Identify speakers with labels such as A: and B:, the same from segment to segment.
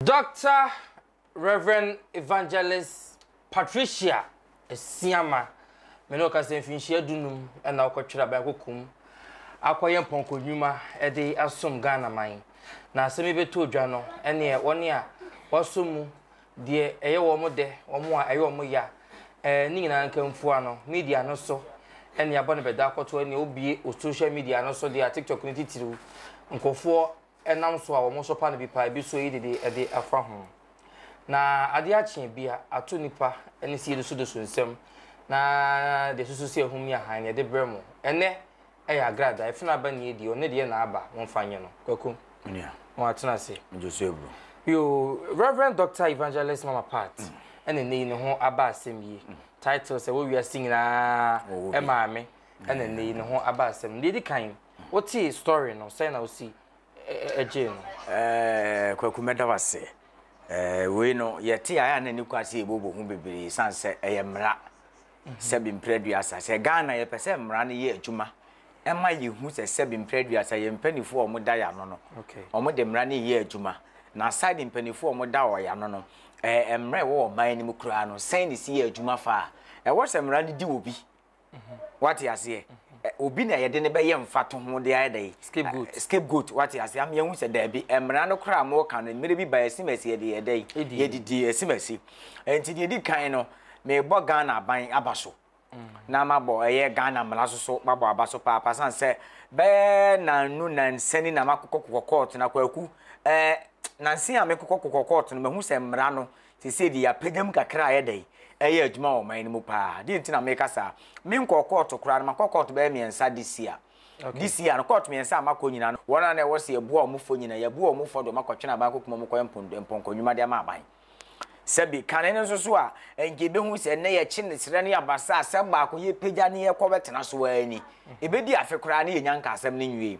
A: Doctor Rev. Evangelist Patricia Asiamah, me ne wo kasa mfinhyia dunum na wokɔtwerɛ aban kokom akɔyɛ mpɔnkɔ nnwuma de asom Ghana man. Na asɛm yi bɛtɔ dwa no, ɛneɛ wɔn a wɔasɔ mu, deɛ ɛyɛ wɔn dɛ, wɔn a ɛyɛ wɔn ya, ɛɛ ne nyinaa nkamfua no, media no so ɛne abɔ no bɛda akɔto ɛneɛ wobie o social media no so deɛ a TikTok no titiriw, nkurɔfoɔ ɛnam so a wɔn so pa no bi pa, ebi so yi dede ɛde afa ho. Na adeɛ akye bi a, ato nipa ne sie doso doso nsam, na deɛ susu sɛ ahum ne ahan na yɛde brɛ mo. Ɛnɛ ɛyɛ agrada, ɛfena aba nie deɛ, ɔne deɛ na aba, wɔmfa nyɛ no. Kwaku, wɔn atena ase. Yo, Reverend Doctor Evangelist Mama Pat, ɛna ɛnɛ yi ne ho aba asɛm yi. Title sɛ wɔ wiase nyinaa ɛmaame, ɛna ɛnɛ yi ne ho aba asɛm. Deɛ ɛdi kan, Wotee story no sɛn na wosi gyee no?
B: Ɛɛ Kwaku mɛda wo ase. Ɛɛ wei no yɛte a ɛyɛ a na ɛni kwan sɛ yɛbobɔ ho bebree sane sɛ ɛyɛ mmara. Sɛbi mprɛ aduasa sɛ Ghana yɛpɛ sɛ mmara no yɛ adwuma ɛma yɛhu sɛ sɛbi mprɛ aduasa yɛn mpanimfoɔ a wɔda yɛn ano no wɔde mmara no reyɛ adwuma na aside mpanimfoɔ a wɔda wɔn ano no ɛɛ mmara ɛwɔ ɔman no mu koraa no sɛn na ɛsi yɛ adwuma fa a ɛwɔ sɛ mmara no di wɔ bi. Wate aseɛ? Obi na yɛde no bɛyɛ mfatoho de ayɛ dɛ.
A: Scapegoat.
B: Scapegoat. Wate aseɛ? Ama yɛahu sɛ daabi, mmara no koraa a moka no, mmerɛ bi ba asimasi yɛde yɛ dɛ. Yɛde di asimasi. Nti deɛ ɛdi kan no, mebɔ Ghana aban aba so. Na mabɔ ɛyɛ Ghana mmara so so, mabɔ aba so paapa. Sane sɛ bɛyɛ nanu nansa ni na makokɔkokɔ kɔɔto na Kwaku, ɛɛ, nansa a mekokɔkokɔ kɔɔto no, mahu sɛ mmara no, Seesei deɛ yɛapagya mu kakra a ɛyɛ dɛn? Ɛyɛ adwuma wɔ ɔman no mu paa. Deɛ nti na meka saa? Menkɔɔ kɔɔto koraa no, makɔ kɔɔto bɛyɛ mmiɛnsa this year. This year no, kɔɔto mmiɛnsa a makɔ nyinaa no, wɔn a na ɛwɔ sɛ yɛbua wɔn fɔ nyinaa, yɛabua wɔn fɔ de wɔn akɔtwene aban akɔkum wɔn kɔyɛ mpɔnkɔ nnwuma de ama aban. Sɛbi, kane no nso so a, nka yɛbɛhu sɛ ɛnnɛ yɛkye ne serɛ ne abasa asɛm baako yɛpagya ne yɛkɔ bɛtena so ara ni. Ɛbɛdi afe koraa ne yɛnya nka asɛm no nwiei.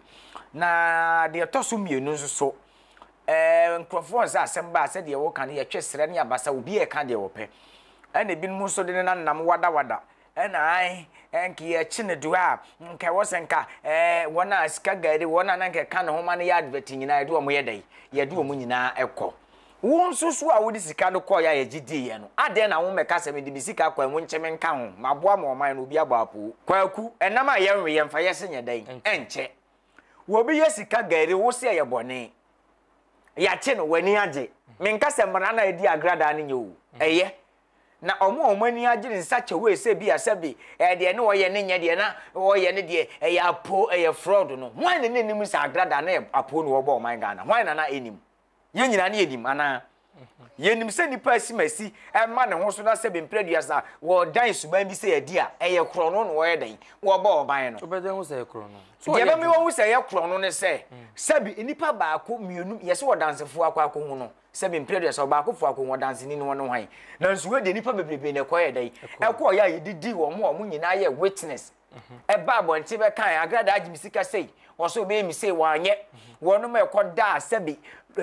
B: Na deɛ ɛtɔ so mmienu nso so, Ɛɛ nkurɔfoɔ sɛ asɛm ba a sɛdeɛ wɔka no yɛtwe serɛ ne abasa obi ɛka deɛ wɔpɛ ɛna ebinom nso de ne nanam wadawada ɛna ae nka yɛkye ne do a nka ɛwɔ sɛ nka ɛɛ wɔn a sika gari wɔn a na nka ɛka ne ho ma no yɛ advert nyinaa yɛde wɔn yɛ dɛ yɛde wɔn nyinaa ɛkɔ wo nso so a wode sika no kɔɔ yɛ a yɛgye diiɛ no adɛn na wo mmɛka sɛ mede me sika kɔ ɛmo nkyɛ me nka ho maboa ma ɔman no obi abɔ apoo kwaku ɛnam a yɛnwe yɛmfa yɛse nyɛ dɛn ɛnkyɛ Obi yɛ sika gari wo se ɛyɛ bɔne. Yɛakye no, w'ani agye. Menka sɛ mmara no a ɛdi agradaa no nyɛ o, ɛyɛ. Na wɔn a wɔn ani agye in such a way sɛ bi a sɛbi ɛyɛ deɛ ne wɔyɛ ne nyɛ deɛ na wɔyɛ ne deɛ ɛyɛ apo, ɛyɛ fraud no, hwan na na ɛnim sɛ agradaa no yɛ apo na wɔbɔ ɔman Ghana? Hwan na na ɛnim? Yɛn nyinaa ne yɛnim anaa? Yɛnim sɛ nipa asimasi ɛma ne ho so na sɛbe mprɛ aduasa wɔdan suban bi sɛ adi a, ɛyɛ korɔno na wɔyɛ dɛn? Wɔbɔ ɔban no.
A: Wobɛdɛn hu sɛ ɛyɛ korɔno?
B: Deɛ ɛbɛma wɔahu sɛ ɛyɛ korɔno ne sɛ, sɛbe nnipa baako, mmienu, yɛsɛ ɔdansefoɔ akɔ akɔhu no, sɛbe mprɛ aduasa ɔbaakofoɔ akɔhu ɔdanseni no ɔne hwan? Nanso wei deɛ nnipa bebrebe na ɛkɔyɛ dɛn? Ɛkɔɔyɛ a yɛdidii wɔn a wɔn nyinaa yɛ witness. Ɛbaa abɔnten bɛkae, Agradaa agye me sika sei, ɔse ɔbɛyɛ me sei, wanyɛ. Wɔnom ɛkɔdaa sɛbi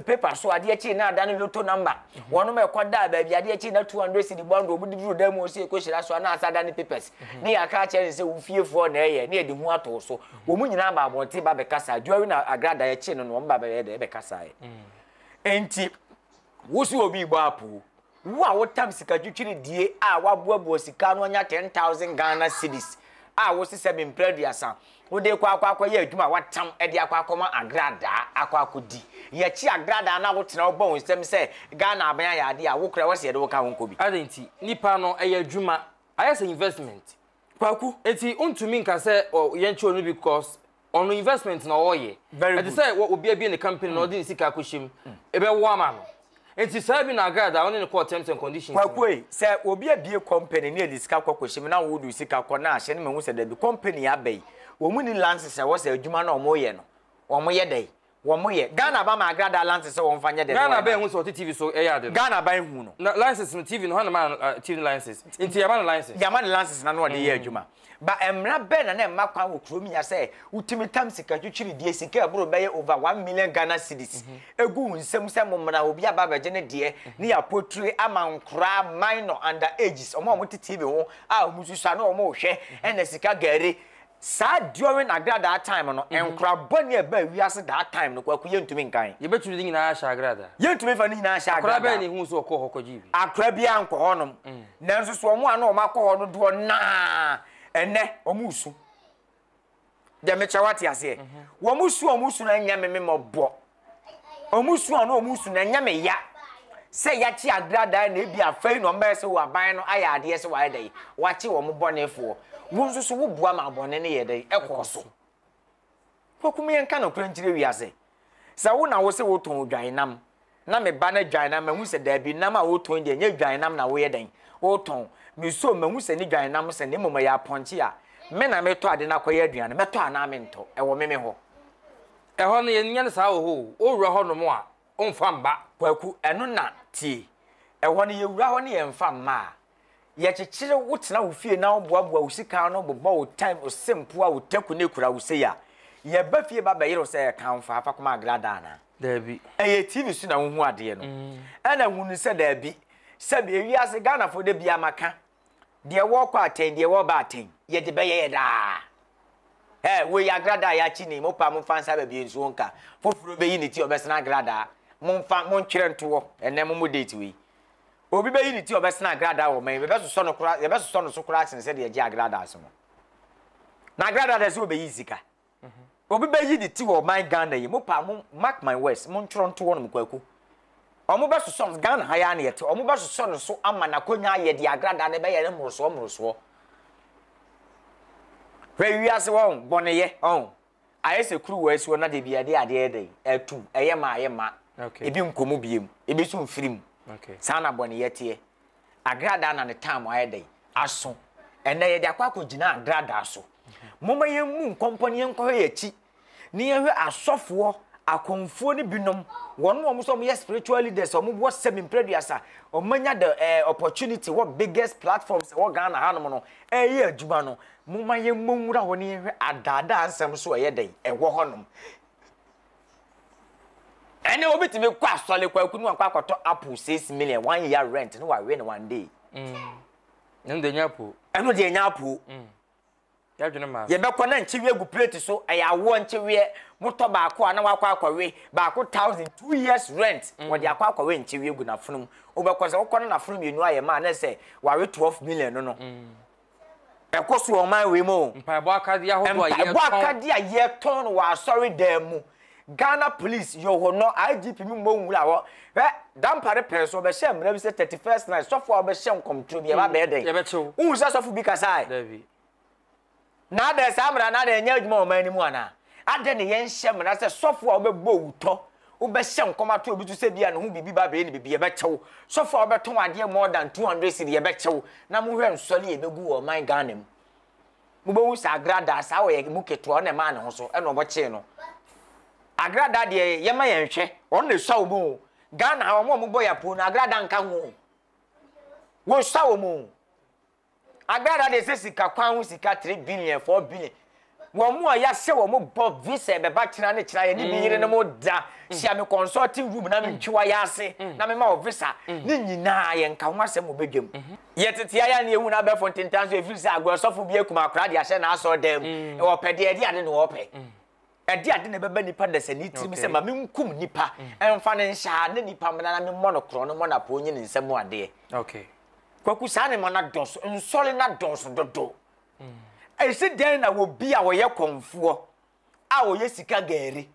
B: paper so adeɛ kyee na adane lotto number. Wɔnom ɛkɔdaa baabi adeɛ kyee na 200 cedi bundle wɔn de duru dan mu ɔse ɛkɔhyira so a na asa adane papers. Ne yɛaka akyerɛ no sɛ wo fiefoɔ na ɛyɛ ne yɛde hu ato wo so. Wɔn nyinaa ba abɔnten ba bɛkasaa. During Agradaa yɛkyee no no wɔn ba bɛyɛ dɛ bɛkasaeɛ. Enti wo se obi rebɔ apoo. Wo a wotam sika twitwiridie a woaboaboa sika ano anya 10,000 Ghana cedis a wose sɛ me mprɛ aduasa wode rekɔ akɔ akɔyɛ adwuma a woatam de akɔ akɔma agradaa akɔ akɔdi. Yɛkye agradaa na wotena wobɔ wo nsam sɛ Ghana aban ayɛ adeɛ a, wo koraa ɛwɔ sɛ yɛde wo ka ho nkɔ bi.
A: Adɛn nti? Nipa no ɛyɛ adwuma, ayɛ sɛ investment.
B: Kwaku.
A: Nti wontumi nka sɛ yɛnkyɛ ɔno bi because ɔno investment na ɔreyɛ.
B: Very
A: good. Ɛte sɛ obi abie ne company na ɔde ne sika akɔhyɛ mu. Ɛbɛwo ama no. Nti saa bi na Agrada ɔne no kɔɔ terms and conditions.
B: Kwaku ei, sɛ obi abie company ne yɛde sika kɔ kɔhyɛ mu na wo de wo sika kɔ na ahyɛ no mahu sɛ dabi company aba yi wɔn nni license a ɛwɔ sɛ adwuma no a wɔyɛ no wɔyɛ dɛn? Wɔn yɛ. Ghana ba ma Agrada license sɛ wɔn fa nyɛ dɛn?
A: Ghana ba ehu sɛ ɔte TV so ɛyɛ ade no.
B: Ghana ba ehu no.
A: Na license no TV no hwan na ma no TV no license? Nti yɛama no license.
B: Yɛama no license na na ɔde yɛ adwuma. Ba mmara bɛn na na ɛma kwan wɔ kurom ya sɛ wotumi tam sika twitwiridie, sika a ɛboro bɛyɛ over 1 million Ghana cedis egu wo nsam sɛ mommra obi aba abɛgye ne deɛ ne yɛapotire ama nkoraa minor under ages wɔn a wɔte TV ho a wɔsusua na wɔrehwɛ ɛna sika gari. Saa during agradaa time no, nkora bɔne a ɛbaa wiase that time no, Kwaku, yɛntumi nkan.
A: Yɛbɛtumi de ne nyinaa ahyɛ agradaa.
B: Yɛntumi mfa ne nyinaa nhyɛ agradaa.
A: Akora bɛn na ehuu sɛ ɔkɔɔ hɔ kɔgyee bi?
B: Akora biara nkɔ hɔnom. Nanso so wɔn a na wɔakɔ hɔ no dodoɔ no ara, ɛnnɛ, wɔresu. Deɛ mekyerɛ wate aseɛ? Wɔn su a wɔsu no ɛnyɛ me me mmɔbɔ. Wɔn su a na wɔn su no ɛnyɛ me ya. Sɛ yɛakye agradaa na ebi afei na wɔbɛyɛ sɛ wɔ aban no ayɛ adeɛ sɛ wɔayɛ dɛ wɔakye wɔn bɔnefoɔ. Wo nso so woboa ma bɔne no yɛ dɛ ɛkɔɔ so. Kwaku me yɛnka nokorɛ nkyerɛ wiase. Sɛ wo na wo se wotɔn odwan nam na me ba no dwan nam mahu sɛ daabi nam a wotɔn deɛ ɛnyɛ dwan nam na woyɛ dɛn wotɔn. Mesuo mahu sɛ ne dwan nam sɛ na mmom ɛyɛ apɔnkye a me na metɔ ade no akɔyɛ aduane mɛtɔ anaa mentɔ ɛwɔ me me hɔ.
A: Ɛhɔ no yɛnyɛ no saa wɔ hɔ o, wowura hɔ nom a womfa mma.
B: Kwaku, ɛno na tie, ɛhɔ no yɛwura hɔ ne yɛmfa mma a, yɛkyekyere wo tena wo fie na woboaboa wo sika ano bobɔ wo time, wo sempoa, wo taku ne kura wo sei a, yɛba fie ba bɛyere wo sɛ ɛkamfo afa kɔma agradaa anaa?
A: Daabi.
B: Ɛyɛ TV so na wohu adeɛ no. Ɛna hunu sɛ daabi, sɛbi ewiase Ghanafoɔ da biara maka, deɛ wɔkɔ atɛn, deɛ wɔba atɛn, yɛde bɛyɛ yɛ daa. Ɛ wei agradaa a yɛakye ni, mo pa momfa nsa baabi nsuo nka. Foforɔ bɛyi ne ti ɔbɛsena agradaa. Momfa, montwerɛ ntoɔ, ɛnɛ mo mo date wei. Obi bɛyi ne ti ɔbɛsena agradaa wɔ man yi, yɛbɛsosɔ no koraa, yɛbɛsosɔ no so koraa sen sɛdeɛ yɛgye agradaa so no. Na agradaa deɛ sɛ wɔbɛyi sika. Obi bɛyi ne ti wɔ ɔman Ghana yi mu paa mo mark my words mo ntwerɛ nto hɔ nom kwaku. Ɔmo bɛsosɔ no Ghana ha yi ara na yɛte ɔmo bɛsosɔ no so ama n'akonya ayɛ deɛ agradaa no bɛyɛ no mmorosoɔ mmorosoɔ. Hwɛ wiase wɔn bɔneyɛ ɔn ayɛ sɛ kuruwa asi hɔ na deɛ bi yɛde adeɛ yɛ dɛn ɛtum ɛyɛ ma ayɛ ma ebi nkɔ mu biem ebi nso mfiri mu saa na bɔneyɛ teɛ. Agradaa na ne tam ayɛ dɛn? Aso. Ɛnnɛ yɛde akɔ akɔgyina agradaa so. Momma yɛmmu nkɔmpɔ na yɛnkɔhwɛ yɛn akyi na yɛnhwɛ asɔfoɔ, akɔmfoɔ no binom, wɔn a wɔn sɛ wɔyɛ spiritual leaders, wɔn wɔ sɛbi mprɛduasa, wɔn anya the eh, opportunity wɔ biggest platforms wɔ Ghana hanom no, ɛreyɛ adwuma no. Momma yɛmmɔ nwura hɔ na yɛnhwɛ adaadaa nsɛm so ɛyɛ dɛn ɛwɔ hɔnom. Ɛnɛ obi tumi kɔ asɔre kwaku no akɔ akɔtɔ apple 6 million one year rent ne wawe no one day.
A: Ɛno deɛ ɛnyɛ apuo.
B: Ɛno deɛ ɛnyɛ apuo.
A: Yɛadwene maa.
B: Yɛbɛkɔ na nkyeweɛ gu plate so, ɛyɛ awoɔ nkyeweɛ. Motɔ baako a na wakɔ akɔwe baako thousand 2 years rent. Wɔde akɔ akɔwe nkyeweɛ gu n'afono mu. Wobɛkɔ sɛ wokɔ na n'afono mmienu ayɛ ma a na sɛ wawe 12 million no. Ɛkɔ so wɔ ɔman wei mu o.
A: Mpaebɔ akadeɛ ahodoɔ a yɛtɔn.
B: Mpaebɔ akadeɛ a yɛtɔn no wɔ asɔredan mu. Ghana Police yɛ hɔ no IGP mi mmɔ nwura hɔ. Hwɛ Dampare pɛn so ɔbɛhyɛ mmara bi sɛ 31st night sɔfo a ɔbɛhyɛ nkɔmtoro bi ɛba bɛyɛ dɛn?
A: Yɛbɛkyew.
B: Wohu sɛ sɔfo bi kasae?
A: Dabi.
B: Na adɛn saa mmara no adɛn ɛnyɛ adwuma wɔ ɔman no mu anaa? Adɛn ne yɛnhyɛ mmara sɛ sɔfo a wobɛbɔ owutɔ, wobɛhyɛ nkɔm ato obi so sɛ bi a ne ho biribi ba bɛyɛ ne biribi yɛbɛkyew. Sɔfo a wobɛtɔn adeɛ more than 200 cedi yɛbɛkyew. Na mohwɛ nsɔre a ɛbɛgu wɔ ɔman Ghana mu. Mobɛhu sɛ agradaa saa ɔyɛ mu ketewa ɔna ɛmaa ne ho so ɛna ɔbɔkyee no. Agradaa deɛ yɛma yɛn hwɛ ɔno na esua wɔn o. Ghana ha wɔn a wɔbɔ yɛ apuo no agradaa nka ho o. Wɔsua wɔn o. Agradaa deɛ sɛ sika kwan ho sika 3 billion 4 billion. Wɔn a yɛahyɛ wɔn bɔ visa ɛbɛba kyena ne kyena yɛne bi yerenom da hyia me consulting room na mentwe wa yɛ ase na mema wɔ visa ne nyinaa yɛnka ho asɛm wɔ badwam. Yɛtete ayɛ ne yɛhu no abɛɛfo ntentan so ɛfiri sɛ agorɔsɔfo bi akum akora de ahyɛ n'asɔre dan mu. Ɔpɛ deɛ ɛde ade na ɔpɛ. Ɛde ade na ɛbɛba nipa dasani tirim sɛ ma menkum nipa ɛmfa no nhyɛ ha ne nipa mmena na memmɔ no korɔ no mmɔ no apoo nye ne nsa mu adeɛ. Kwaku saa ne ma no adɔso nsɔre no adɔso dodo. Ɛsɛ dɛn na obi a ɔyɛ kɔmfoɔ a ɔyɛ sika gari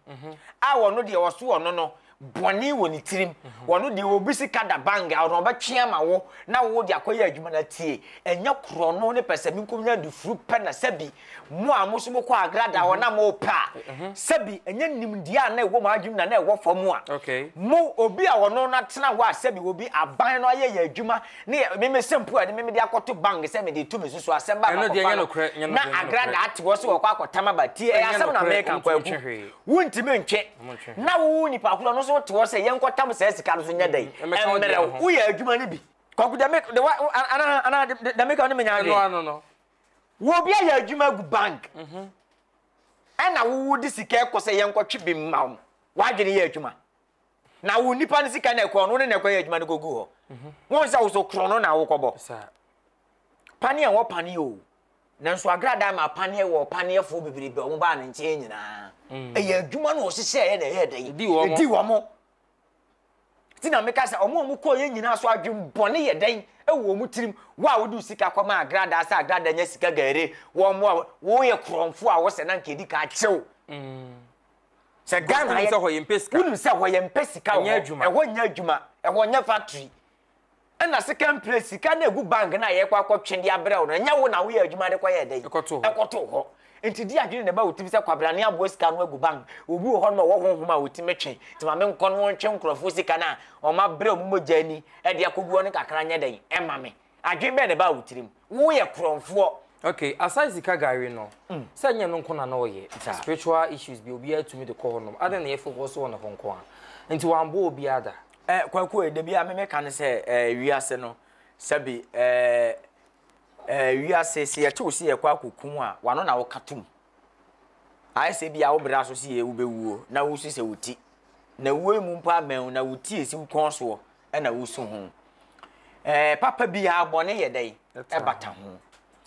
B: a ɔno deɛ ɔso ɔno no bɔne wɔ ne tirim ɔno deɛ obi sika da bank a ɔno ɔbɛtwe ama wo na wo de akɔyɛ adwuma no atie ɛnyɛ korɔno ne pɛ sɛ menkɔnya adufuru pɛ na sɛbi mo a mo so mokɔ agrada hɔ na mopɛ a sɛbi ɛnyɛ nimdeɛ a na ɛwɔ mo adwene na na ɛwɔ fam a mo obi a ɔno no atena hɔ a sɛbi obi aban no ayɛ yɛ adwuma ne meme sɛ mpo a de meme de akɔto bank sɛ mede to me susu asɛm ba makɔfa no na agrada ate hɔ sɛ wɔkɔ akɔtam aba tie ɛyɛ asɛm na meka Kwaku wontumi ntwe na wo nipa korɔ no nso wote hɔ sɛ yɛnkɔtam saa sika no so nyɛ dɛn mmerɛw woyɛ adwuma no bi Kwaku dɛm de wa ana ana dɛm ka ne menya adwene wo obi ayɛ adwuma agu bank ɛna wowo de sika ɛkɔ sɛ yɛnkɔtwe bi mma wo w'adwene yɛ adwuma na wo nipa no sika na ɛkɔ no ne na ɛkɔ yɛ adwuma no kɔgu hɔ wɔn sɛ wo so korɔ no na wokɔbɔ pane a wɔ pane o. Nanso Agradaa maa paneɛ wɔ ɔpaneɛfoɔ bebrebe a wɔbaa ne nkyɛn nyinaa. Ɛyɛ adwuma no a ɔhyehyɛeɛ na ɛyɛɛ dɛn? Ɛdii wɔn. Nti na meka sɛ wɔn a wɔkɔeɛ nyinaa so adwemmɔne yɛ dɛn wɔ wɔn tirim? Wo a wode wo sika kɔmaa Agradaa sɛ Agradaa nya sika gari, wɔn a woyɛ korɔmfoɔ a wosɛ na anka ɛdi kan akye wo. Sɛ Ghana
A: Wonim sɛ hɔ yɛmpɛ sika.
B: Wonim sɛ hɔ yɛmpɛ sika wɔ hɔ. Ɛhɔ nyɛ adwuma. Ɛhɔ nyɛ factory. Ɛna second place, sika no a ɛgu bank no a yɛrekɔ akɔtwe de abrɛ wo no, ɛnyɛ wo na woyɛ adwuma de kɔyɛɛ dɛn?
A: Ɛkɔtoo hɔ.
B: Ɛkɔtoo hɔ. Nti di adwene na ɛba wo tirim sɛ kwabrane aboa sika no agu bank. Obi wɔ hɔnom a ɔwɔ honhom a ɔtumi twe. Nti ma menkɔ na ɔntwe nkurɔfoɔ sika no a wɔabrɛ wɔn mogya ani de akɔgu hɔ no kakra nyɛ dɛn? Ɛma me. Adwene bɛn na ɛbaa wo tirim? Woyɛ korɔmfoɔ.
A: Okay, aside sika gari no, sɛ ɛnyɛ ɛno nko na na ɔyɛ, spiritual issues bi obiara tumi de kɔ hɔnom, adɛn na yɛ focus wɔ ne ho nko ara? Nti wamboa obiara da?
B: Eh, Kwaku eh, da biara me meka ne sɛ eh, wiase no, sɛbi eh, eh, wiase, sɛ yɛte wo sɛ yɛkɔ akɔku a, wano na woka tom. Ayɛ sɛ bia wo bra so sɛ yɛ wobɛwuo, na wosu sɛ wo ti. Na wuo yi mu mpo amɛn wo, na wo ti esi wo kɔn soɔ, ɛna wosu ho. Eh, papa biara bɔne yɛ dɛn? Ɛbata ho.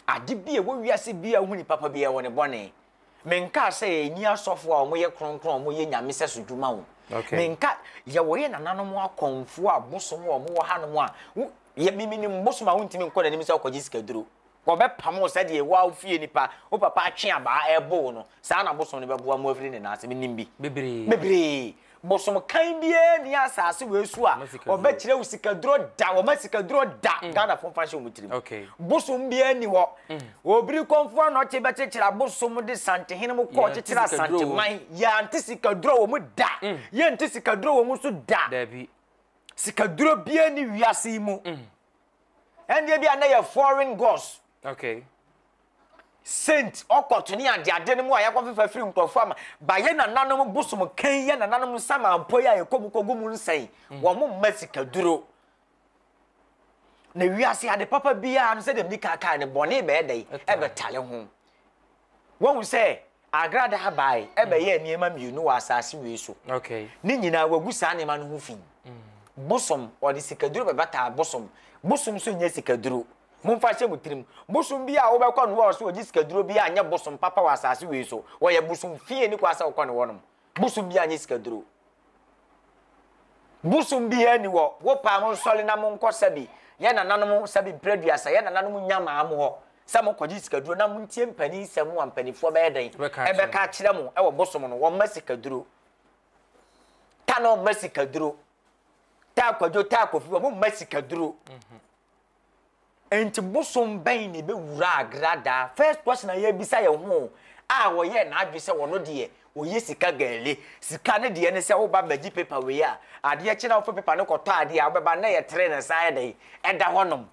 B: Ade bi a ɛwɔ wiase biara wohu ni papa biara wɔ ne bɔne. Menkaa sɛ yɛnni asɔfoɔ a wɔyɛ kronkron a wɔyɛ Nyame sɛso dwuma o.
A: Okay.
B: Menka, yɛwɔ yɛ nananom akɔmfoɔ a bosom a wɔwɔ hanom a, wo, yɛ, me menim bosom a wontumi nkɔ n'anim sɛ wokɔgye sikaduro. Wɔbɛpam wo sɛdeɛ wo a wo fie nipa, wo papa atwe abaa ɛrebo wo no, saa na bosom no bɛboa mo afiri ne nan ase. Menim bi.
A: Bebree.
B: Bebree. Bosom kan biara nni asase wei so a ɔbɛkyerɛ wo sikaduro da, wɔma sikaduro da. Mm. Ghanafoɔ mfa nhyɛ wɔn tirim.
A: Okay.
B: Bosom biara nni hɔ. Mm. Obiri kɔnfoɔ anɔkye bɛkyekyere abosom de santehene mu kɔɔ kyekyere asanteman. Yɛante sikaduro wɔ mu da. Mm. Yɛnte sikaduro wɔ mu so da.
A: Dabi.
B: Sikaduro biara nni wiase yi mu. Mm. Ɛndeɛ bi a na yɛ foreign gods.
A: Okay.
B: Saint ɔkɔto ne adeade no mu a yɛakɔfefa firi nkurɔfoɔ ama ba yɛ nananom bosom kan yɛ nananom nsamanpɔ yi a yɛkɔ mu kɔgu mu nsɛn mm. wɔn mma sikaduro na wiase ade papa biara no sɛdeɛ mede kaakaa ne bɔne bɛyɛ dɛn ɛbɛtale ho Wahu sɛ agradaa bae bɛyɛɛ nneɛma mmienu wɔ asase wei so. Ne nyinaa wagu saa nneɛma no ho fi. Bosom, ɔde sikaduro bɛbataa bosom. Bosom nso nyɛ sikaduro. Momfa hyɛ mo tirim. Bosom bi a wobɛkɔ no hɔ a ɔsɛ ɔgye sikaduro bi a nyɛ bosom papa wɔ asase wei so. Wɔyɛ bosom fie ne kwa sɛ wokɔ ne hɔnom. Bosom bi a nyɛ sikaduro. Bosom biara nni hɔ. Wo paa mo nsɔre na monkɔ sɛbi yɛn nananom sɛbi mprɛduasa yɛn nananom nyamaa mo hɔ sɛ mo kɔgye sikaduro na montie mpanin nsɛm a mpanifoɔ bɛyɛ dɛn ɛbɛka akyerɛ mo ɛwɔ bosom no wɔmma sikaduro ta na ɔmma sikaduro ta akwadwo ta akofi wɔn mma sikaduro. Mm -hmm. Enti bosom bɛn na ɛbɛwura agradaa? First question a yɛbisa yɛn ho a wɔyɛɛ n'adwene sɛ wɔno deɛ wɔyɛ sika gɛɛle. Sika no deɛ ne sɛ woba bɛgye paper wei a, adeɛ kye na wofa paper no kɔtɔ adeɛ a wobɛba na yɛtere ne nsa ayɛ dɛn? Ɛda hɔnom.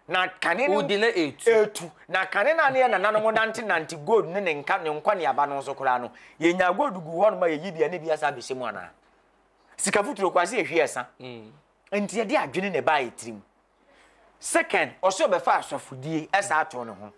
B: Na kane no
A: Wodi na ɛretu.
B: ɛretu. Na kane no a ne yɛn nananom nante nante gold ne ne nka ne nkɔneaba no nso koraa no, yɛnya gold gu hɔnom a yɛyi bi a na ebi asan abɛhyɛ mu anaa? Sika futuro koraa sɛ yɛhwie ɛsa. Nti yɛde adwene na ɛbaa yɛ tirim. Second, ɔsɛ ɔbɛfa asɔfodie ɛsa ato ne ho.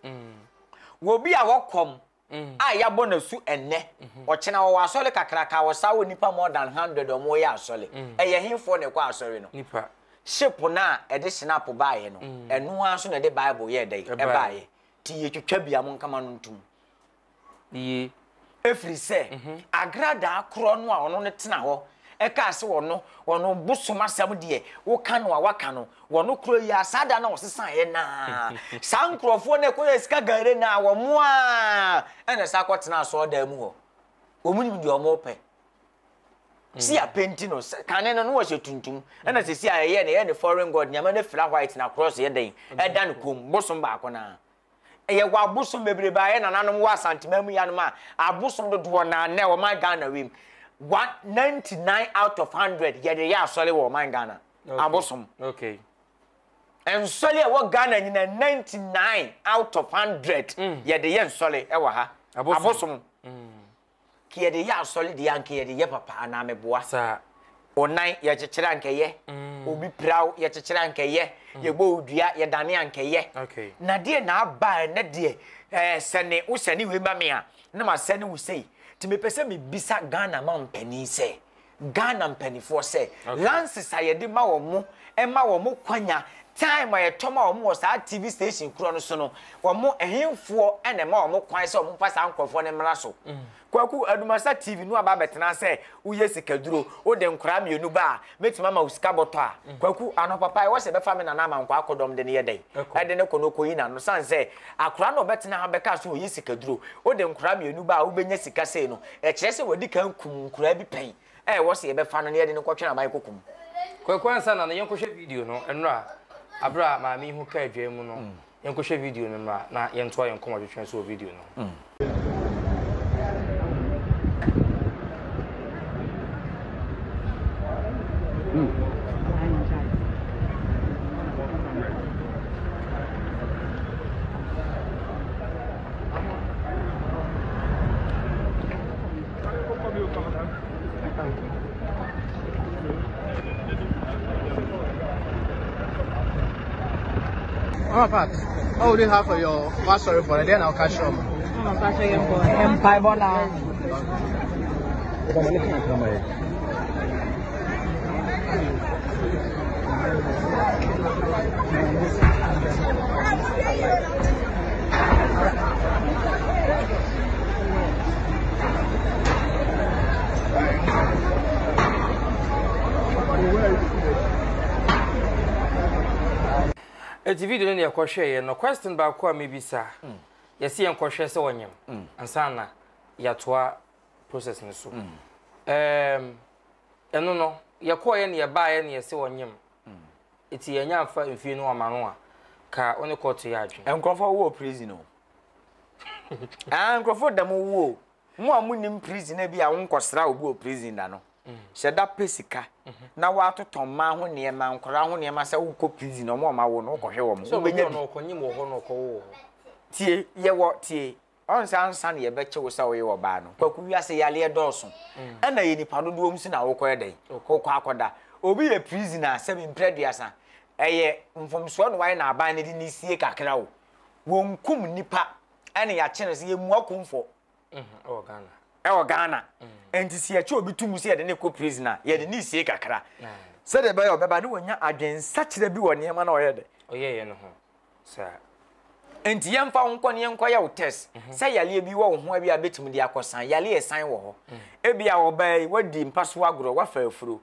B: Wɔ obi a wɔkɔm a yɛabɔ n'asu ɛnnɛ, ɔkyena wɔwɔ asɔre kakraka a wɔsa wɔ nipa more than hundred a wɔyɛ asɔre. Ɛyɛ hefoɔ na ɛkɔ asɔre no?
A: Nipa.
B: Ship no a ɛde snap baeɛ no, ɛno ara nso na ɛde Bible yɛɛ dɛn? Ɛbaeɛ. Nti yɛtwitwa bi a monkama no ntom.
A: Ye.
B: Ɛfiri sɛ, agradaa korɔ no a ɔno no tena hɔ kaa sɛ ɔno, ɔno bosom asɛm deɛ, woka no a waka no, wɔno korɔ yi ara, saa da no a ɔsesaeɛ no ara, saa nkurɔfoɔ no a ɛkɔyɛɛ sika gare no ara, wɔn ara na ɛsan kɔtenaa asɔredan mu hɔ. Wɔn nim deɛ wɔpɛ. Si apenti no, kane no, na wɔhyɛ tuntum, ɛna sisi a ɛyɛ no, ɛyɛ ne foreign god, nneɛma no fira white na cross yɛ dɛn, ɛda ne kɔn mu, bosom baako no ara. Yɛwɔ abosom bebrebe a yɛn nananom wɔ Asanteman mu yanom a abosom dodoɔ no ara nnɛ ɔman Ghana wei mu one 99 out of 100 yɛde yɛ asɔre wɔ ɔman Ghana. Abosom.
A: Okay.
B: Nsɔre a ɛwɔ Ghana nyina 99 out of 100 yɛde yɛ nsɔre ɛwɔ ha. Abosom. Ka yɛde yɛ asɔre deɛ anka yɛde yɛ papa anaa meboa.
A: Saa.
B: Wo nan yɛkyekyere anka ɛyɛ. Obi pira wo yɛkyekyere anka ɛyɛ. Yɛbɔ wo dua yɛdane anka ɛyɛ.
A: Okay.
B: Na deɛ na aba ɛnɛ deɛ ɛɛ sɛne wo sɛne wei ma me a na ma sɛne wo sei. Nti mepɛ sɛ mebisa Ghana mampanin sɛ Ghana mpanifoɔ sɛ lances a yɛde ma wɔn ɛma wɔn kwanya Time a yɛtɔ ma wɔn wɔ saa TV station korɔ no so no, wɔn ɛhenfoɔ na ɛma wɔn kwan sɛ wɔn mfa saa nkorɔfoɔ no mmra so? Kwaku, Adumasa TV no aba abɛtena sɛ woyɛ sikaduro, wode nkoraa mmienu ba a, mɛtumi ama wo sika bɔtɔ a. Kwaku, anɔpa pa ɛwɔ sɛ ɛbɛfa me nana Amankwaa akɔdɔm de no yɛ dɛn? Ɛde no kɔ na ɔkɔyi n'ano. Sane sɛ akoraa no a ɔbɛtena ha bɛka sɛ ɔyɛ sikaduro, wode nkoraa mmienu ba a wobɛnya sika sei no, ɛkyerɛ sɛ wadi kan kum nkoraa bi pɛn. a ɛwɔ sɛ yɛbɛfa no na yɛde no kɔtwe aban koko mu.
A: Kwaku ansa na no yɛnkɔhwɛ video no nnora aberɛ a maame yi ho kaa dwa mu no yɛnkɔhwɛ video no mmra na yɛntoa yɛn nkɔmmɔtwetwe so wɔ video no ho.
C: Mama Pat, what would you have for your what sorry for? Then I'll catch you.
D: Mpaebɔ na.
A: Eti video no na yɛkɔhwɛeɛ no question baako a mebisa mm. yɛsi yɛnkɔhwɛ sɛ ɔnyem mm. ansa na yɛatoa process no so mm. um, ɛno no yɛkɔɔyɛ ne yɛbaeɛ ne yɛsɛ ɔnyem eti yɛnya mfa mfie no ama no a ka wo ne kɔɔto yɛ adwene
B: nkurɔfoɔ wɔ prison o Ah, nkurɔfoɔ da mo wu o. Mo a monim prison ebi a wonkɔsra obi wɔ prison da no. Hyɛ da pɛ sika na woatotɔ mmaa ho nneɛma, nkwadaa ho nneɛma sɛ wokɔ prison wɔn a wɔawo no wokɔhwɛ wɔn.
A: Sɛ
B: Wobɛnya
A: obi
B: bi.
A: ɔno ɔkɔnyim wɔ hɔ na ɔkɔwo wɔ hɔ.
B: Tie, yɛwɔ, tie, ɔn sɛ ansa na yɛbɛkye wo sɛ woyɛ ɔbaa no, Kwaku wiase yareɛ dɔɔso. Ɛna yɛ nipa dodoɔ mu so na wokɔyɛ dɛn? Wokɔ akɔda. Obi yɛ prison a sɛbi mprɛ aduasa, ɛyɛ mfomsoɔ na wayɛ na aban no de no sie kakra o. Wɔnkum nnipa ɛna yɛakye no sɛ yɛmmua kumfɔ
A: ɛwɔ Ghana.
B: Ɛwɔ Ghana. Nti sɛ yɛkye obi to mu sɛ yɛde no kɔ prison a, yɛde no sie kakra. Sɛdeɛ ɛbɛyɛ a ɔbɛba ne wanya adwensakyera bi wɔ nneɛma na ɔyɛ dɛ.
A: Ɔyɛeɛ no ho saa.
B: Nti yɛmfa wo nkɔ ne yɛnkɔyɛ wo test sɛ yareɛ bi wɔ wo ho a bi a bɛtumi de akɔsan. Yareɛ ɛsan wɔ hɔ. Ebia ɔbaa yi wadi mpa so agorɔ, wafa afuro.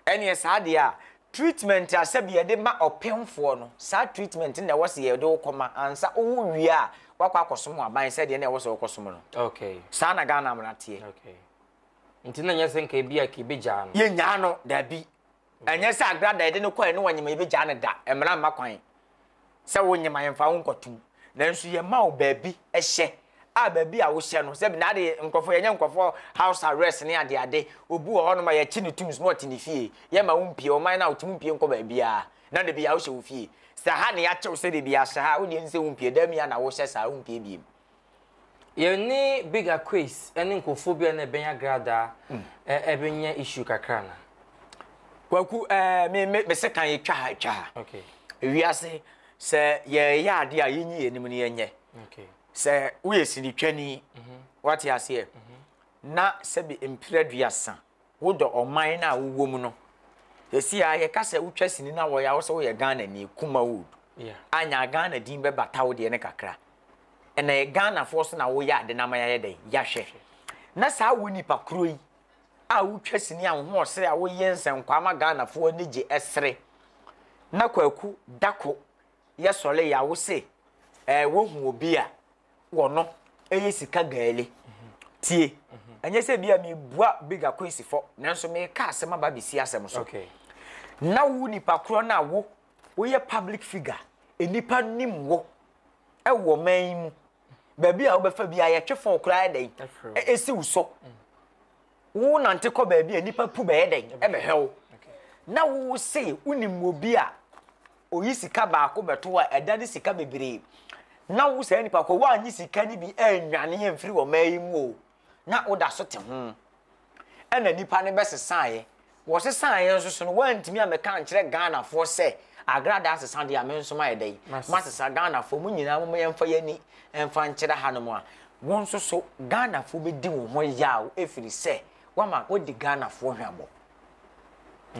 B: Ɛneɛ saa deɛ a Treatment a sɛbi yɛde ma ɔpemfoɔ no, saa treatment no na ɛwɔ sɛ yɛde wo kɔma ansa wowo wie a woakɔ akɔsom aban sɛdeɛ na ɛwɔ sɛ wokɔsom no.
A: Okay.
B: Saa na Ghana mmara teɛ.
A: Okay. Nti na nyɛ sɛ nka ebi a ka ebegyaa no.
B: Yɛnyaa no, dabi. Ɛnyɛ sɛ agrada yɛde no kɔɛ ne wɔnyem a yɛbɛgyaa no da. Mmara mma kwan. Sɛ wonyem a yɛmfa wo nkɔtom. Nanso yɛma wo baabi hyɛ a baabi a wohyɛ no sɛbi na ade nkurɔfoɔ yɛnyɛ nkurɔfoɔ house arrest ne ade ade obi wɔ hɔnom a yɛkye no tum so na ɔte ne fie yɛma wo mpie ɔman no a wotumi mpie nkɔ baabiara na da biara wohyɛ wo fie sɛ ha na yɛakyɛ wo sɛ da biara hyɛ ha wodeɛ nsɛ wo mpie da mia na wohyɛ saa wompie biem.
A: Yɛne Big Aquays ne nkurɔfoɔ bi a na ɛbɛn Agradaa ɛbɛnya issue kakra na.
B: Kwaku ɛɛ me me me se kan etwa ha etwa ha.
A: Okay.
B: Ewiase sɛ yɛyɛ adeɛ a yɛnyi yɛn anim no yɛnyɛ.
A: Okay.
B: Sɛ woyɛ sinitwani wate aseɛ na sɛbi mpere aduasa wodɔ ɔman no a wowɔ mu no. Sɛsi a yɛka sɛ wotwa sini na wɔyɛ a wo sɛ woyɛ Ghanani Kumawood.
A: Yeah.
B: Anya Ghana din bɛbata wo deɛ no kakra. Ɛna yɛ Ghanafoɔ so na woyɛ ade no ama yɛayɛ dɛn? Yɛahwɛ. Na saa wo nipa koro yi a wotwa sini a wo ho ɔsere a woyɛ nsɛnkwaa ma Ghanafoɔ ani gye ɛsere na Kwaku Dako yɛsɔre yɛ a wo se ɛɛ wohu obi a wɔno ɛyɛ sika gaali. Tie, ɛnyɛ sɛ bi a mebua Big Akwesi fɔ nanso meka asɛm aba abɛsi asɛm so.
A: Okay.
B: Na wo nipa korɔ no a wo woyɛ public figure, nnipa nim wo ɛwɔ ɔman yi mu baabi a wobɛfa bi a yɛtwe fon koraa dɛn ɛsi wo so wo nante kɔ baabi a nnipa pu bɛyɛ dɛn ɛbɛhwɛ wo na wo se wonim obi a oyi sika baako bɛto a ɛda ne sika bebree na wo saa nipa kɔ woanyi sika no bi annwane amfiri ɔman yi mu o na woda so te ho ɛna nipa no bɛsesaeɛ. Wɔsesaeɛ nso so no, woantumi ammɛka ankyerɛ Ghanafoɔ sɛ agradaa sesa deɛ a me nso mayɛ dɛn? Masesa. Ghanafoɔ, mo nyinaa momma yɛmfa yɛn ani mfa nkyerɛ hanom a, wo nso so Ghanafoɔ bɛdi wo ho yaw ɛfiri sɛ woama woadi Ghanafoɔ hwammɔ.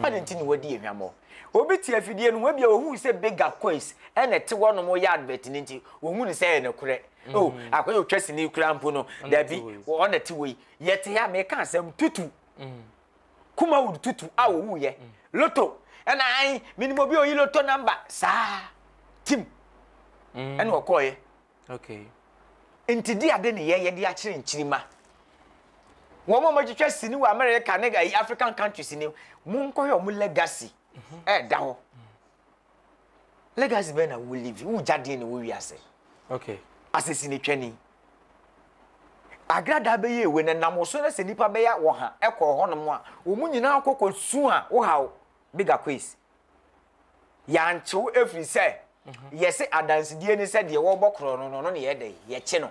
B: Adɛn nti na wadi yɛn hwammɔ? Obi te afidie no ho, ebia ohuu sɛ Bega Quays na ɛte hɔnom reyɛ advert no nti, ohu no sɛ ɛyɛ nokorɛ. Oh, akɔyɛ otwa sini koraa mpo no, dabi, ɔna ɛte hɔ yi. Yɛte ha, meka asɛm, Tutu, Kumawood Tutu a owuiɛ, Lotto, ɛna ae, menim obi a oyi Lotto number, saa, tim, ɛna ɔkɔeɛ.
A: Okay.
B: Nti di ade ne yɛyɛ de akyerɛ nkyirimma. Wɔn a wɔatwitwa sini wɔ America ne ayi African countries ni, monkɔhwɛ wɔn legacy ɛɛda hɔ. Legacy bɛn na wo live, wogya deɛ na wɔ wiase.
A: Okay.
B: Asɛ sinitwani. Agradaa bɛyɛ ewe na nam so na sɛ nipa bɛyɛ wɔ ha ɛkɔ hɔnom a, wɔn nyinaa kɔ kɔ su a wohaw bigger quiz. Yɛankye wo ɛfiri sɛ yɛse adansedie ne sɛ deɛ wɔrebɔ korɔ no no ɔno ne yɛ dɛn yɛkye no.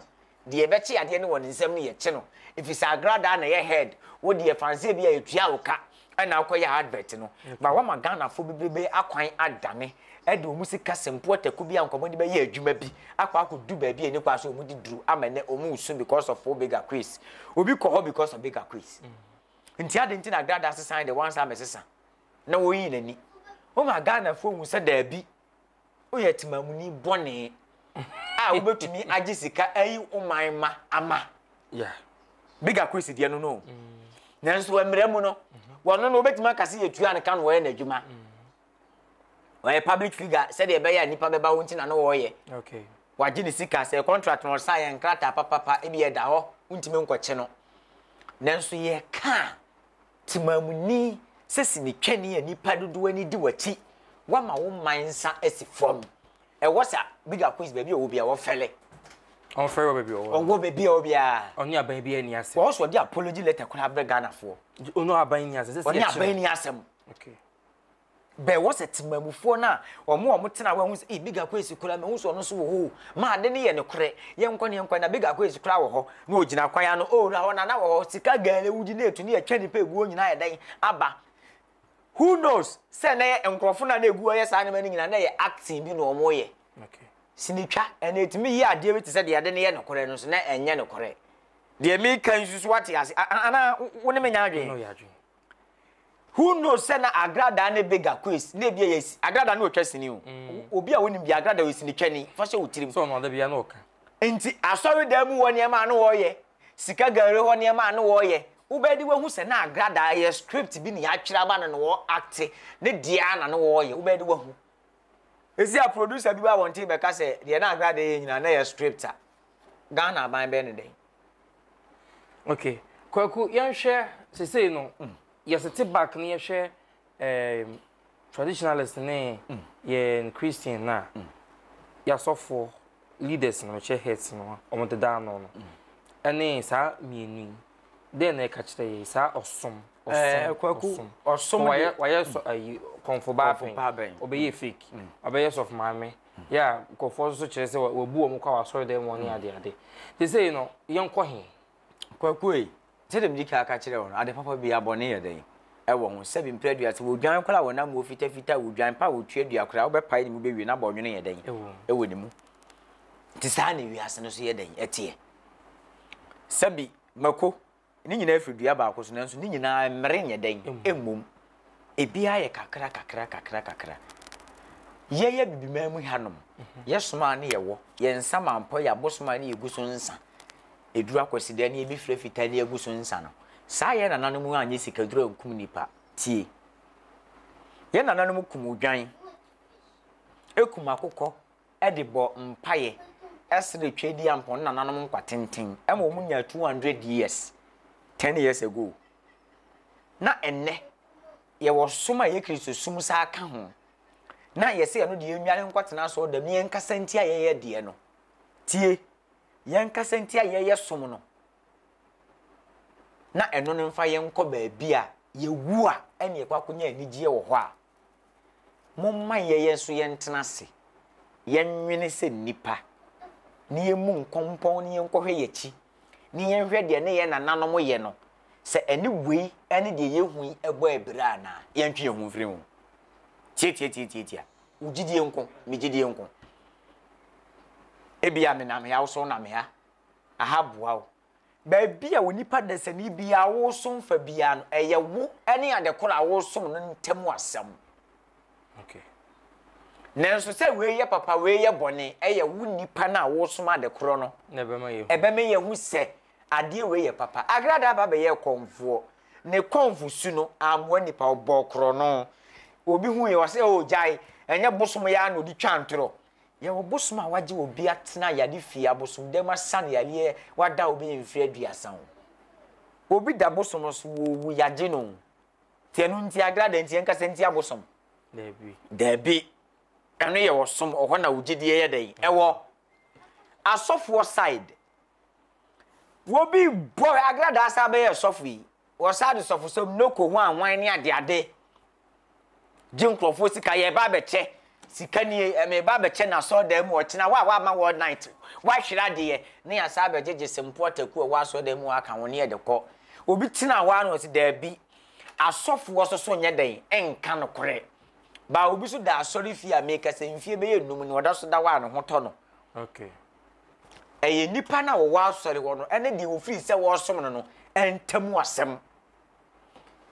B: Deɛ yɛbɛkye adeɛ no wɔ ne nsam no yɛkye no. Ɛfiri sɛ agradaa na ɛyɛ head wo deɛ fanseɛ bi a yɛtua wo ka ɛna wokɔyɛ advert no. But woama Ghanafoɔ bebrebe akwan adane ɛde wɔn sika sɛmpo ataku bi a nka wɔde bɛyɛ adwuma bi akɔ akɔdu baabi a ɛni kwan sɛ wɔde duru ama ɛnɛ wɔn resu because of wo bigger quiz. Obi kɔ hɔ because of bigger quiz. Nti adɛn nti na agradaa sesan deɛ wansan ammɛsesa? na wɔyii n'ani. Woma Ghanafoɔ hu sɛ daabi, woyɛ temamuni bɔne a wobɛtumi agye sika ayi wo man ma ama.
A: Yeah.
B: Big Akwesi deɛ no no. Mm. Nanso mmerɛ mu no, mm-hmm. wɔno no wobɛtumi aka sɛ yɛtua no ka no wɔyɛ n'adwuma. Mm. Wɔyɛ public figure sɛdeɛ ɛbɛyɛ a nnipa bɛba wo nti na no wɔyɛ.
A: Okay.
B: Wagye ne sika sɛ contract no ɔsan yɛ nkrataa papapa ebi ɛda hɔ wontumi nkɔkye no. Nanso yɛka a Temamuni sɛ sinitwani a nnipa dodoɔ ani di w'akyi, woama wo man nsa asi fam. Ɛwɔ sa Big Akwes baabi a ɔwɔ biara wɔfɛle.
A: Ɔmfɛre wɔ baabi a ɔwɔ.
B: Ɔwɔ baabi a ɔwɔ biara.
A: Ɔne aban biara nni asɛm.
B: Wɔwɔ so ɔde apology letter koraa brɛ Ghanafoɔ.
A: Ɔne aban nni asɛm.
B: Ɔne aban nni asɛm.
A: Okay.
B: Bɛ wɔ sɛ temamufoɔ no a wɔn a wɔtena hɔ ahu sɛ ee Big Akwesi koraa mahu sɛ ɔno nso wɔ hɔ o ma ade no yɛ nokorɛ yɛnkɔ ne yɛnkɔ na Big Akwesi koraa wɔ hɔ na ɔgyina kwan ano o na hɔ nana wɔ hɔ sika gɛɛle wodi na etu ne yɛtwa nipa egu hɔ nyinaa yɛ dɛn aba who knows sɛ na yɛ nkurɔfo no a na egu hɔ yɛ saa nneɛma no nyinaa na yɛ acting bi na wɔn yɛ sinitwa ɛna etumi yi adeɛ bi te sɛ deɛ ade no yɛ nokorɛ no nso na ɛnyɛ nokorɛ deɛ meka nso so wate ase anaa wo ne me nya adwene. Who knows sɛ na Agradaa ne Bega Quays na ebi yɛ Agradaa ne otwa sini o. Mm. Obi a wonim bi Agradaa yɛ sini twani fa hyɛ wo tirim.
A: Sɛ ɔno ade bia na ɔka.
B: Nti asɔredan mu hɔ nneɛma a na wɔyɛ, sika gari hɔ nneɛma a na wɔyɛ, wobɛde wahu sɛ na Agradaa yɛ script bi na yɛatwerɛ ama no na wɔ acte ne deɛ a na na wɔyɛ, wobɛde wahu. Esi a producer bi ba abɔnten bɛka sɛ deɛ na Agradaa yɛ nyinaa na yɛ script a, Ghana aban bɛyɛ ne dɛn?
A: Okay. Kwaku, yɛnhwɛ sesei no, mm. yɛsete back no yɛhwɛ um, traditionalist ne mm. yɛn Christian na mm. yɛasɔfoɔ leaders no mekyɛ heads no a wɔn deda ano no mm. ɛne saa mmienu yi dɛn na ɛka kyerɛ yɛ saa ɔsom ɔsom
B: kwaku ɔsom
A: wayɛ wayɛ sɔ ayi kɔnfo baa pɛn ɔbɛyɛ fake ɔbɛyɛ sɔfo maame Yɛ a nkurɔfoɔ nso kyerɛ sɛ wɔabu wɔn kɔ asɔredan mu ne adeade. Seesei no, yɛnkɔ he?
B: Kwaku ei, sɛdeɛ medi kan aka kyerɛɛ wo no, ade papa biara, bɔne yɛ dɛn? Ɛwɔ ho. Sɛbi mprɛ aduasa, wɔdwan koraa a wɔnam muo fitafita a, wɔdwan pa a wɔtua dua koraa a, wobɛpae ne mu bɛwie na bɔnwono yɛ dɛn? Ɛwɔ ne mu. Nti saa na wiase no nso yɛ dɛn? Ɛteɛ. Sɛbi mako, Ne nyinaa firi dua baako so, nanso ne nyinaa mmere nyɛ dɛn? Mmom. Ebiara yɛ kakra kakra kakra kakra. Yɛyɛ Abibiman mu hanom, yɛsom a ne yɛwɔ, yɛn nsamanpɔ yɛ abosom a ne yɛgu so nsa, ɛduru Akwasidae ne yɛbɛfira fitaa ne yɛagu so nsa no, saa yɛn nananom anyɛ sikaduro ankum nnipa. Tie. Yɛn nananom kum odwan, ɛkum akokɔ, de bɔ mpaeɛ srɛ Tweaduampɔn ne nananom nkwa tenten ma wɔn nyaa 200 years, 10 years ago. Na ɛnnɛ, yɛwɔ som a ɛyɛ Kristosom saa ka ho. Na yɛsɛ yɛno deɛ yɛnnware nkɔtena asɔre dɛm na yɛnkasa ntia yɛyɛ deɛ no. Tie, yɛnkasa ntia yɛyɛ som no. Na ɛno no mfa yɛnkɔ baabi a yɛwu a ɛne yɛkɔ akɔnya anigyeɛ wɔ hɔ a Momma yɛn nso yɛntena ase, yɛnnwene sɛ nnipa, na yɛmmu nkɔmpɔn na yɛnkɔhwɛ yɛn akyi, na yɛnhwɛ deɛ ne yɛn nananom yɛ no, sɛ ɛne wei ne deɛ yɛhu yi bɔ abira anaa. Yɛntwe yɛn ho mfiri ho. Tiatiatiatiatia. Wo gyidie nko, me gyidie nko. Ebia menam ha, wo nso wonam ha. Aha boa wo. Baabi a onipa dasani biara wosom fa biara no, ɛyɛ wo ne ade koro a wosom no ntam asɛm.
A: Okay.
B: Nanso sɛ wei yɛ papa, wei yɛ bɔne, ɛyɛ wo nipa no a wosom ade korɔ no.
A: Na ɛbɛma yɛhu.
B: Ɛbɛma yɛhu sɛ adeɛ wei yɛ papa. Agradaa ba bɛyɛɛ kɔmfoɔ. Ne kɔmfo su no ammoa nipa, ɔbɔɔ korɔno. Obi hu yɛ ɔsɛ oh gyae, ɛnyɛ bosom yɛ ara na ɔde twa ntorɔ. Yɛwɔ bosom a wagye obi atena yare fie, abosomdam asa no yareɛ, wada obi mfeɛ aduasa o. Obi da bosom so, wɔwu yagye no o. Nti ɛno nti agrada nti yɛnkasa ntia bosom?
A: Daabi.
B: Daabi. Ɛno yɛ ɔsom, ɔhɔ na wo gyidie yɛ dɛn? Ɛwɔ. Asɔfoɔ side, Wobi bɔ agradaa san bɛyɛ sɔfo yi, wɔsan de sɔfosɛm noko ho ahwan ne adeade gye nkurɔfoɔ sika, yɛreba abɛkyɛ sika nie, meba abɛkyɛ n'asɔredan mu ɔkyena, wo a woama world night, woahwere adeɛ, ne yɛasan abɛgyegye sempo ataku a ɛwɔ asɔredan mu aka ho ne yɛde kɔ. Obi tena hɔ ara na ɔse daabi, asɔfoɔ nso so nyɛ dɛn nka nokorɛ. Baa obi so da asɔre fie a mekasa mfie bɛyɛ nnum ni, ɔda so da hɔ a ne ho tɔ no.
A: Okay.
B: Ɛyɛ nnipa no a wɔwɔ asɔre hɔ no ne deɛ wɔfiri sɛ wɔresom no no ntam asɛm.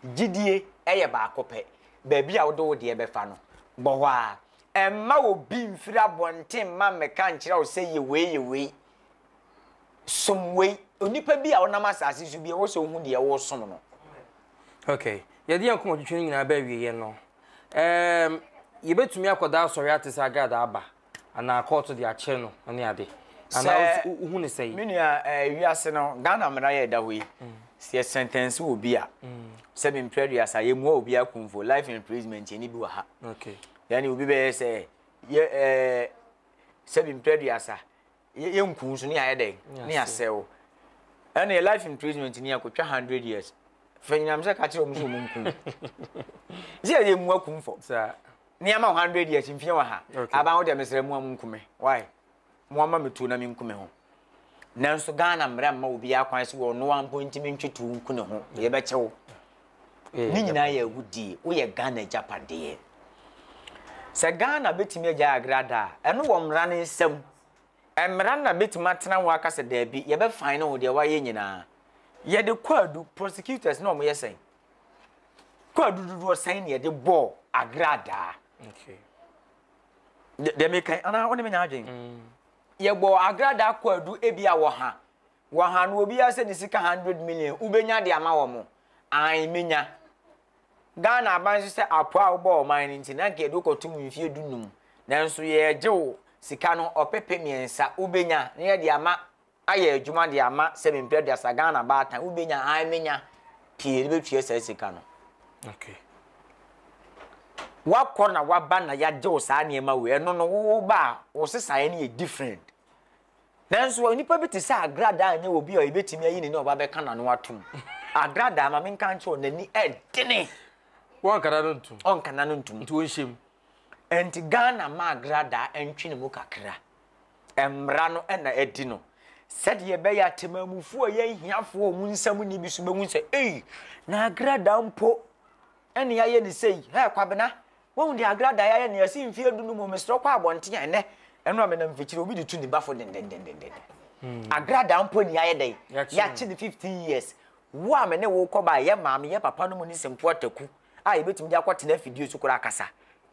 B: Gyidie yɛ baako pɛ. Baabi a wode wo deɛ bɛfa no, bɔ hɔ ara. Mma obi mfiri abɔnten mma mmɛka nkyerɛ wo sɛ yɛ wei, yɛ wei. Som wei. Onipa bi a ɔnam asase so bi, ɛwɔ sɛ wohu deɛ woresom no.
A: Okay. Yɛde yɛn nkɔmmɔtwetwe no nyinaa ba awieeɛ no, um, yɛbɛtumi akɔda asɔre ate sɛ agradaa aba. Anaa kɔɔto de akyere no ne ade. Anaa wohu ne sɛn?
B: Me nua, eh, wiase no, Ghana mmara yɛ ɛda hɔ yi. Sɛ yɛ sentence obi a, sɛ me mpere aduasa, yɛ mua obi akumfo, life imprisonment yɛ ni bi wɔ ha.
A: Okay.
B: Yɛne obi bɛyɛ sɛ, yɛ, eh, sɛ me mpere aduasa, yɛ yɛ nku nso ne ayɛ dɛn, ne asɛ wo. Ɛne yɛ life imprisonment ni akotwa 100 years. Fɛ nyinam sɛ ka kyerɛ wɔn sɛ wɔn nku. Sɛ yɛ mua kumfo.
A: Saa.
B: Nneɛma 100 years mfie wɔ ha. Aban wo deɛ mesrɛ mo a monku me. Why? Mo ama me tuo na menku me ho. Nanso Ghana mmara mma obiara kwan sɛ ɔno ara mpo ntumi ntwe tuo nku ne ho. Yɛbɛkyɛ wo. Ne nyinaa yɛ awudie. Woyɛ Ghana agyapadeɛ. Sɛ Ghana bɛtumi agyae agrada a, ɛno wɔ mmara no nsam. Mmara no na bɛtumi atena ho aka sɛ daabi, yɛbɛfine wo deɛ woayɛ nyinaa. Yɛde kwaadu, prosecutors na wɔyɛ sɛn? Kwaadu dodoɔ sɛn na yɛde bɔɔ agradaa?
A: Okay.
B: Deɛ meka anaa wo ne me nya adwen? Mm. Yɛbɔɔ agradaa kwaadu ebi a wɔha. Wɔha no obiara sɛ ne sika 100 million wobɛnya de ama wɔn. Ae menya. Ghana aban nso sɛ apoa a wobɔɔ ɔman no nti na nka yɛde wokɔto mu mfeɛ dunum. Nanso yɛregye wo sika no ɔpepe mmiɛnsa wobɛnya na yɛde ama ayɛ adwuma de ama sɛ me mpɛ aduasa Ghana baatan wobɛnya ae menya pii de bɛtua saa sika no.
A: Okay.
B: Wakɔ na waba na yɛagye wo saa nneɛma wei ɛno no wo ba a wo sesaeɛ no yɛ different. Nanso onipa bi te sɛ agradaa nyɛ obi a yɛbɛtumi ayi ne ne ɔba bɛka n'ano atom. Agradaa ma menka nkyerɛ wo n'ani ɛdene.
A: Wɔnka n'ano ntom.
B: Ɔnka n'ano ntom.
A: Nti wɔnhyɛ mu.
B: Nti Ghana ma agradaa ntwe ne mu kakra. Mmara no na adi no. Sɛdeɛ ɛbɛyɛ a temammufoɔ a ɛyɛ ahiafoɔ a wɔn nsam nni bi so bɛhu sɛ, ei, na agradaa mpo ɛne ayɛ ne sei. Hɛ, Kwabena, woahu deɛ agradaa ayɛ ne yɛse mfeɛ du no mu, mesrɛ kɔ abɔnten a ɛnɛ, ɛno a menam mfikyire, obi de tu ne bafo dendendendenden. Hmm. Agradaa mpo ne ayɛ dɛn? Yɛakye ne 15 years. Wo a me ne wo kɔba a yɛ maame, yɛ papa no mu ne Sempo Ataku a yɛbɛtumi de akɔtena afidie so koraa akasa.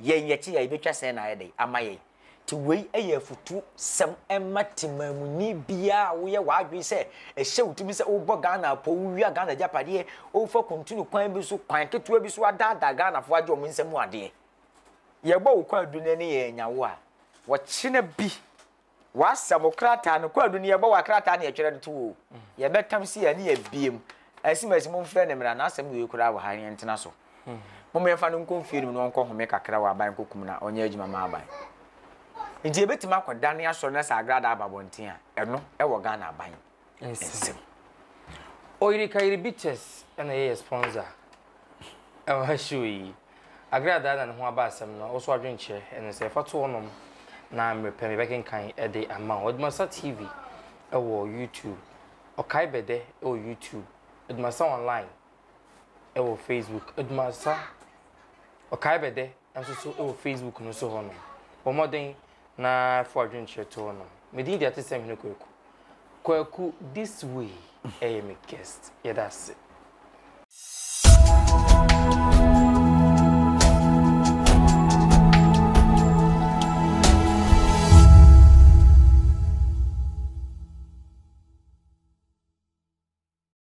B: Yɛn yɛkye a yɛbɛtwa sɛn na ayɛ dɛn ama yɛn. Nti wei yɛ afutusɛm ma temamuni biara a woyɛ w'adwene sɛ ɛhyɛ wo tirim sɛ wobɔ Ghana apɔ, wowia Ghana agyapadeɛ, wofa kuntunu kwan bi so, kwan ketewa bi so adaadaa Ghanafoɔ agye wɔn nsam adeɛ. Yɛbɔ wo kwaadu no ne yɛanya wo a, wɔkyena bi W'asɛm, wo krataa no, kwaadu no yɛbɔ w'akrataa na yɛtwerɛ de to wo o. Yɛbɛtam si a ne yɛabie mu. Asimasi momfrɛ no mmra, n'asɛm wei koraa wɔ ha, yɛntena so. Momma yɛmfa no nkɔ mfie no mu na ɔnkɔ home kakra wɔ aban kokom na ɔnyɛ adwuma ma aban. Nti yɛbɛtumi akɔdane asɔre na sɛ agradaa aba abɔnten a, ɛno wɔ Ghana aban nsam.
A: Oyirikayiri Bitters na ɛyɛ yɛ sponsor ɛwɔ show yi. Agradaa na ne ho aba asɛm no, wo so adwenkyerɛ ɛne sɛ fa to hɔnom na mmerɛ pɛ mebɛkenkan de ama wo. Adumasa TV ɛwɔ YouTube, Ɔkae Bɛdɛ ɛwɔ YouTube, Adumasa Online ɛwɔ Facebook, Adumasa Ɔkae Bɛdɛ nso so ɛwɔ Facebook no so hɔnom. Bɔ mmɔden na fa w'adwenkyerɛ to hɔnom. Me din de Atesɛm Hene Kwaku. Kwaku this way ɛyɛ me guest. Yɛda ase.